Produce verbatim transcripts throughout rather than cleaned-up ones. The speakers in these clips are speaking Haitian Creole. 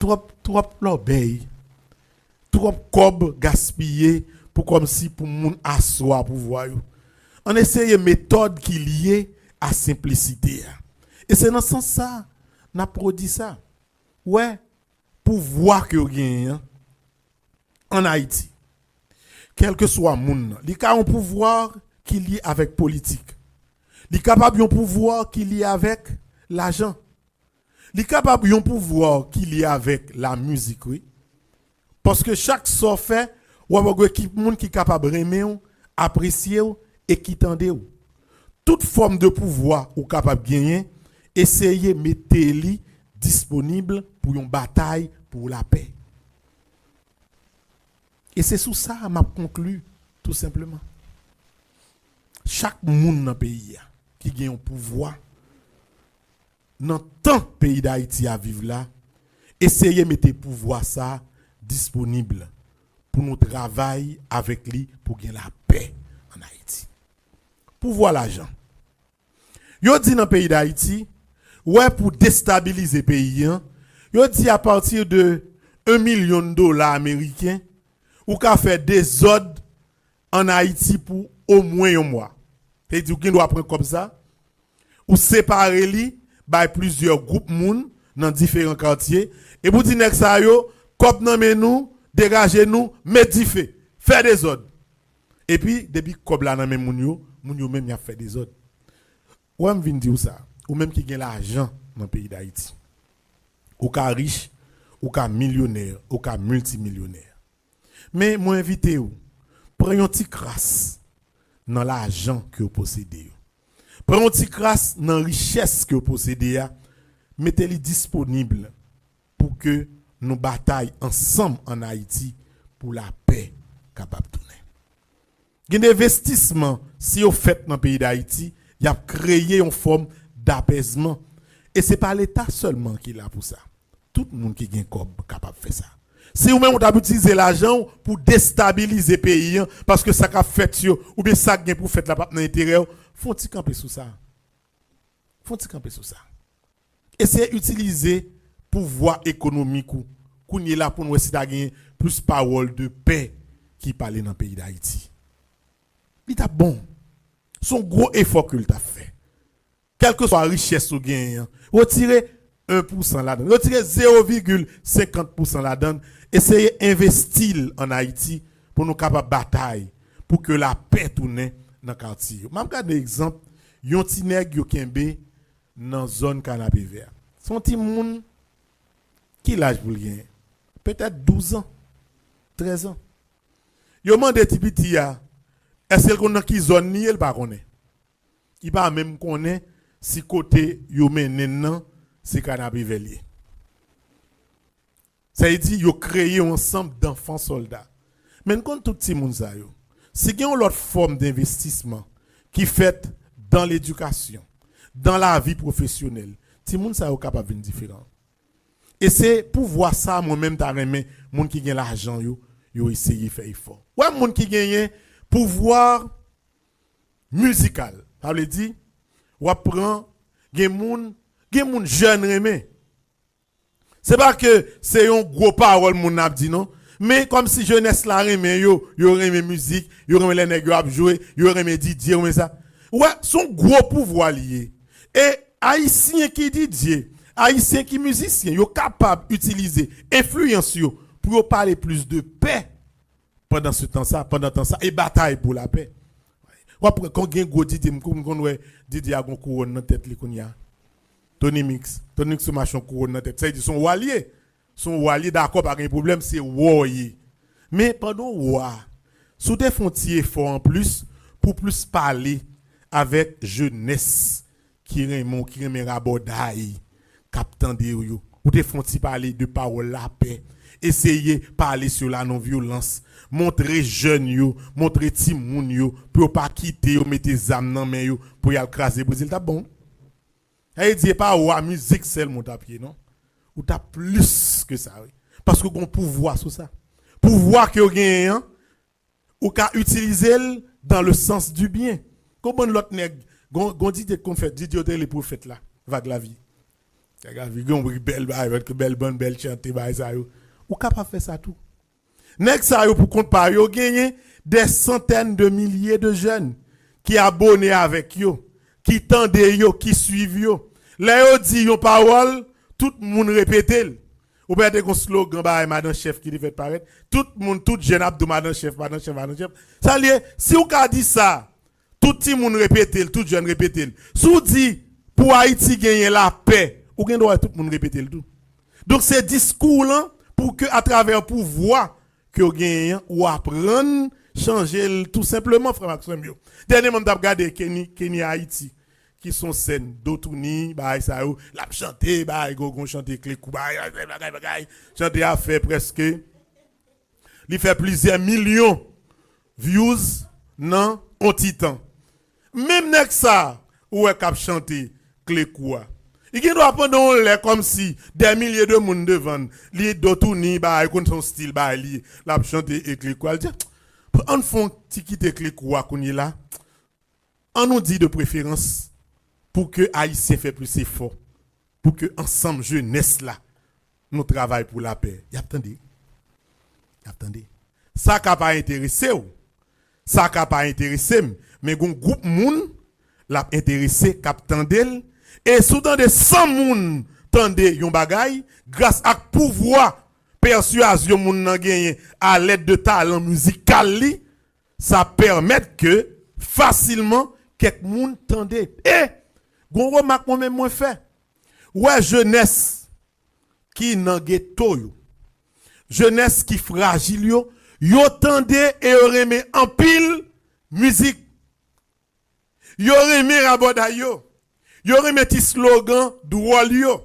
Twòp, twòp lòbèy, twòp kòb gaspiye pou kòmsi pou moun aswa pouvwa yo. Ann eseye metòd ki lye a senplisite a. E se nan sans sa, n ap pwodui sa. Wè, pouvwa ke w genyen an, ann Ayiti, kèlkeswa moun nan, li ka yon pouvwa ki lye avèk politik. Li kapab yon pouvwa ki lye avèk lajan. Li kapab yon pouvwa ki lye avèk lamizik, wi. Paske chak sa w fè, w ap gen ekip moun ki kapab renmen w, apresye w e ki tande w. Tout fòm de pouvwa ou kapab genyen, eseye mete li disponib pou yon batay pou lapè. E se sou sa m ap konkli, tou senpleman. Chak moun nan peyi a ki gen yon pouvwa, nan tan peyi Dayiti a viv la, eseye mete pouvwa sa a disponib pou nou travay avèk li pou gen lapè ann Ayiti. Pouvwa lajan. Yo di nan peyi Dayiti, wè, pou destabilize peyi an, yo di apati de yon milyon dola ameriken, ou ka fè dezòd ann Ayiti pou omwen yon mwa. Se di ou gen dwa pran kòb sa, ou separe li bay plizyè gwoup moun nan diferan katye, epi ou di nèg sa yo, kòb nan men nou, degaje nou, met dife, fè dezòd. Epi, depi kòb la nan men moun yo, moun yo menm y ap fè dezòd. Wè, m vin di w sa, ou menm ki gen lajan nan peyi Dayiti, ou ka rich, ou ka milyonè, ou ka miltimilyonè. Men mwen envite w, pran yon ti kras nan lajan ke w posede yo. Pran yon ti kras nan richès ke w posede a, mete li disponib pou ke nou batay ansanm ann Ayiti pou lapè kapab tounen. Gen de envestisman, si yo fèt nan peyi Dayiti, y ap kreye yon fòm dapèzman. E se pa Leta sèlman ki la pou sa. Tout moun ki gen kòb kapab fè sa. Si ou menm ou t ap itilize lajan w pou destabilize peyi an, paske sa k ap fèt yo, oubyen sa k gen pou fèt la p ap nan enterè w, fè yon ti kanpe sou sa. Fè yon ti kanpe sou sa. Eseye itilize pouvwa ekonomik ou kounye la pou n wè si ta gen plis pawòl de pè ki pale nan peyi Dayiti. Li t ap bon. Se yon gwo efò ke l t ap fè. Kèlkeswa richès ou genyen an, retire en pousan ladan l, retire zewo vigil senkant pousan ladan l, eseye envesti l ann Ayiti pou nou kapab batay pou ke lapè tounen nan katye yo. M ap gade egzanp yon ti nèg yo kenbe nan zòn Kanapevè. Se yon timoun, ki laj pou l genyen? Petèt douz an, trèz an. Yo mande ti piti a, èske l konn nan ki zòn li ye? L pa konnen. Li pa menm konnen si kote yo mennen l nan, se Kanapevè l ye. Sa vle di, yo kreye yon ansanm danfan sòlda. Men n konn tout timoun sa yo. Si gen yon lòt fòm denvestisman ki fèt dan ledikasyon, dan lavi pwofesyonèl, timoun sa yo kapab vin diferan. E se pouvwa sa, mwen menm, ta renmen moun ki gen lajan yo, yo eseye fè efò. Wè, moun ki genyen pouvwa mizikal, sa vle di, w ap pran, gen moun, gen moun jèn renmen. Se pa ke se yon gwo pawòl moun nan ap di non, men kòmsi jenès la renmen yo, yo renmen mizik, yo renmen lè nèg yo ap jwe, yo renmen D J, yo renmen sa. Ou wè, se yon gwo pouvwa li ye. E Ayisyen ki D J, Ayisyen ki mizisyen, yo kapab itilize enfliyans yo pou yo pale plis de pè pandan se tan sa, pandan tan sa, e batay pou lapè. W ap wè, kon gen gwo D J, m konn, m konn wè D J a gon kouwòn nan tèt li kounye a. Tony Mix. Tony Mix sou mache yon kouwòn nan tèt. Sa vle di se yon wa l ye. Se yon wa l ye, dakò, pa gen pwoblèm, se wa w ye. Men pandan w wa, si w te fè yon ti efò anplis pou plis pale avèk jenès ki renmen w, ki renmen rabòday, k ap tande w yo. Ou te fè yon ti pale de pawòl lapè. Eseye pale sou la non vyolans. Montre jèn yo, montre timoun yo, pou yo pa kite yo mete zam nan men yo, pou y al kraze brize. L t ap bon. Sa vle di, e pa wa mizik sèlman w t ap ye, non. Ou t ap plis ke sa, wi. Paske w gen yon pouvwa sou sa. Pouvwa ke w genyen an, ou ka itilize l dans le sens du bien. Gon bann lòt nèg, gon, gon D J k konn fè, D J yo te rele pwofèt la, Vag Lavi. Gaga Vigon, wi, bèl bagay, bèl bann, bèl chante, bagay sa yo. Ou kapab fè sa tou. Nèg sa yo, pou kont pa yo, genyen des centaines de milliers de jeunes ki abòne avèk yo, ki tande yo, ki swiv yo. Lè yo di yon pawòl, tout moun repete l. Ou pa te gon slogan bagay madan chèf ki te fèt parèt. Tout moun, tout jèn ap di madan chèf, madan chèf, madan chèf. Sa l ye, si w ka di sa, tout timoun repete l, tout jèn repete l. Si w di pou Ayiti genyen lapè, ou gen dwa wè tout moun repete l tou. Donk se diskou w lan pou ke atravè pouvwa ke w genyen an, ou aprann chanje l tou senpleman, frè m ak sè m yo. Dènyèman m t ap gade Kenny, Kenny Haiti, ki s on sèn, Dotouni, bagay sa yo, l ap chante, bagay gogon, chante klekou, bagay, bagay, bagay, chante a fè prèske, li fè plizyè milyon views nan on ti tan. Menm nèg sa, ou wè k ap chante klekou a. Li gen dwa pandan yon lè kòmsi dè milye de moun devan l, li Dotouni, bagay, konn se yon stil bagay li, l ap chante e klekou a. Li di, ann fè on ti kite klekou a kounye la. Ann nou di de preferans pou ke Ayisyen fè plis efò, pou ke ansanm jenès la, nou travay pou lapè. Y ap tande. Y ap tande. Sa ka pa enterese w, sa ka pa enterese m, men gon gwoup moun l ap enterese k ap tande l. E si w tande san moun tande yon bagay, gras ak pouvwa pèswazyon moun nan genyen alèd de talan mizikal li, sa pèmèt ke fasilman kèk moun tande. E gon remak mwen menm mwen fè. Wè jenès ki nan geto yo, jenès ki frajil yo, yo tande e yo renmen anpil mizik. Yo renmen rabòday yo. Yo renmen ti slogan dwòl yo.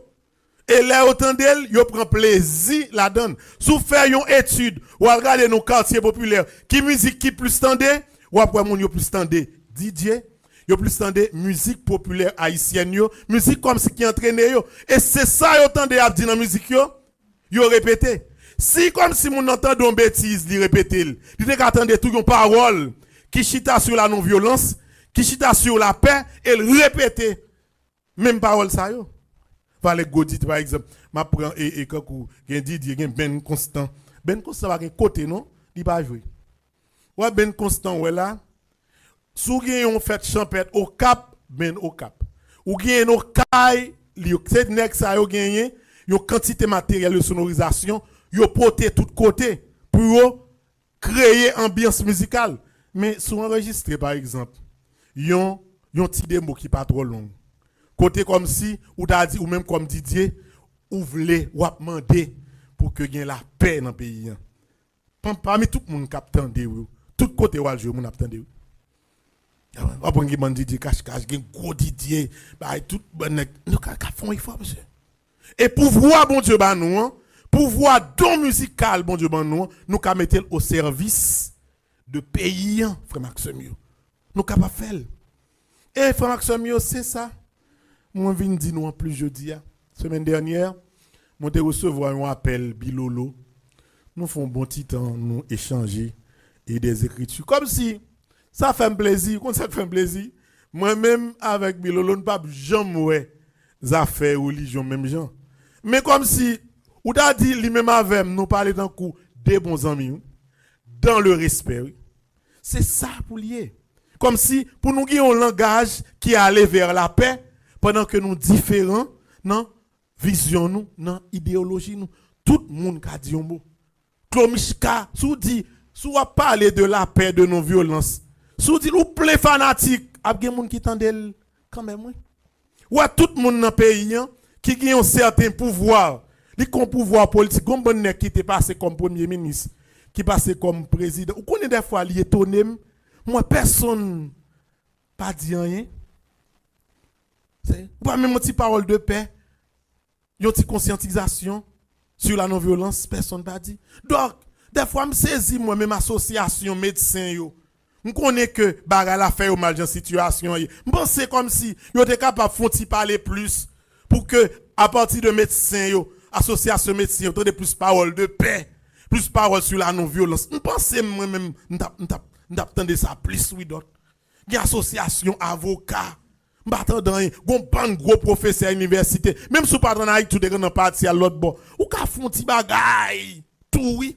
E lè yo tande l, yo pran plezi ladan l. Si w fè yon etid, w al gade nan katye popilè, ki mizik ki plis tande, w ap wè moun yo plis tande D J, yo plis tande mizik popilè ayisyèn yo, mizik kòmsi ki antrene yo. E se sa yo tande y ap di nan mizik yo, yo repete. Si kòmsi moun nan tande yon betiz, li repete l, li te ka tande tou yon pawòl ki chita sou la non vyolans, ki chita sou lapè, e l repete menm pawòl sa yo. Valè Godit, pa egzanp, m ap pran e, e kankou, gen Didye, gen Ben Konstan. Ben Konstan pa gen kote, non, li pa jwe. Wè Ben Konstan, wè la, si w gen yon fèt chanpèt Okap, Ben Okap. Ou gen Okay, li, se nèg sa yo genyen yon kantite materyèl de sonorizasyon, yo pote tout kote pou yo kreye anbyans mizikal. Men si w anrejistre, pa egzanp, yon, yon ti demo ki pa twò long, kote kòmsi ou ta di, ou menm kòm Didye, ou vle, w ap mande pou ke gen lapè nan peyi an. Pami tout moun k ap tande w yo, tout kote w al jwe, moun ap tande w. W ap wè gen bann Didye kachkach, gen gwo Didye, bay tout bann nèg, nou ka, ka fè yon efò, mesye. E pouvwa Bondye ba nou an, pouvwa don mizikal Bondye ban nou an, nou ka mete l o sèvis de peyi an, frè m ak sè m yo. Nou kapab fè l. E frè m ak sè m yo, se sa mwen vin di nou anplis jodi a. Semèn dènyè, mwen te resevwa yon apèl Bilolo. Nou fè yon bon ti tan, nou echanje e dè ekriti. Kòmsi, sa fè m plezi. Ou konn sa k fè m plezi? Mwen menm avèk Bilolo, n p ap janm wè zafè relijyon menm jan. Men kòmsi, ou ta di, li menm avè m, nou pale tankou de bon zanmi, wi. Dans le respect, wi. Se sa pou l ye. Kòmsi, pou nou gen yon langaj ki ale vè lapè, pandan ke nou diferan nan vizyon nou, nan ideyoloji nou. Tout moun ka di yon mo. Klomichka, si w di, si w ap pale de lapè, de non vyolans, si w di l ou plen fanatik, ap gen moun ki tande l kanmenm, wi. Ou wè tout moun nan peyi an ki gen yon sèten pouvwa, li kon pouvwa politik, gon bann nèg ki te pase kòm premye minis, ki pase kòm prezidan. Ou konnen dèfwa li etone m, m wè pèsonn pa di anyen. Se, ou pa menm yon ti pawòl de pè, yon ti konsyantizasyon sou la non vyolans, pèsonn pa di. Donk, dèfwa m sezi mwen menm asosyasyon medsen yo. M konnen ke bagay la fè yo mal jan sitiyasyon an ye. M panse kòmsi yo te kapab fè yon ti pale plis pou ke, apati de medsen yo, asosyasyon medsen yo, tande plis pawòl de pè, plis pawòl sou la non vyolans. M panse mwen menm, m t ap, m t ap, m t ap tande sa plis, wi, Dòk. Gen asosyasyon avoka. M pa tande anyen. Gon bann gwo pwofesè inivèsite. Menm si w pa t ann Ayiti, w te konn nan pati a lòt bò. Ou ka fè yon ti bagay tou, wi.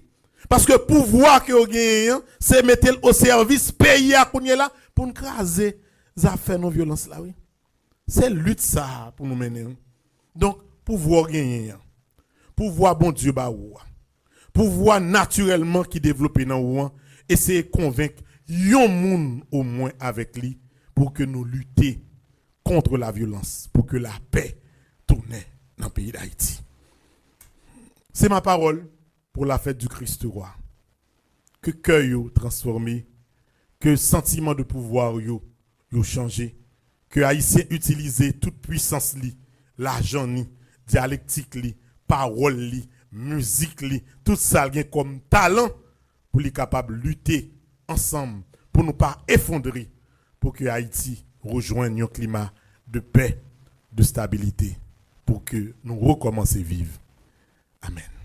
Paske pouvwa ke yo genyen an, se mete l o sèvis peyi a kounye la pou n kraze zafè non vyolans la, wi. Se lit sa a pou nou mennen, wi. Donk, pouvwa w genyen an, pouvwa Bondye ba ou a, pouvwa natirèlman ki devlope nan ou an, eseye konvenk yon moun omwen avèk li pou ke nou lite kont lavyolans, pou ke lapè tounen nan peyi Dayiti. Se ma pawòl pou la fèt di Kris rwa. Ke kè yo transfòme, ke santiman de pouvwa yo, yo chanje, ke Ayisyen itilize tout pwisans li, lajan li, dyalektik li, pawòl li, mizik li, tout sa l gen kòm talan pou li kapab lite ansanm, pou nou pa efondre, pou ke Ayiti rejwenn yon klima de pè, de stabilite, pou ke nou rekòmanse viv. Amèn.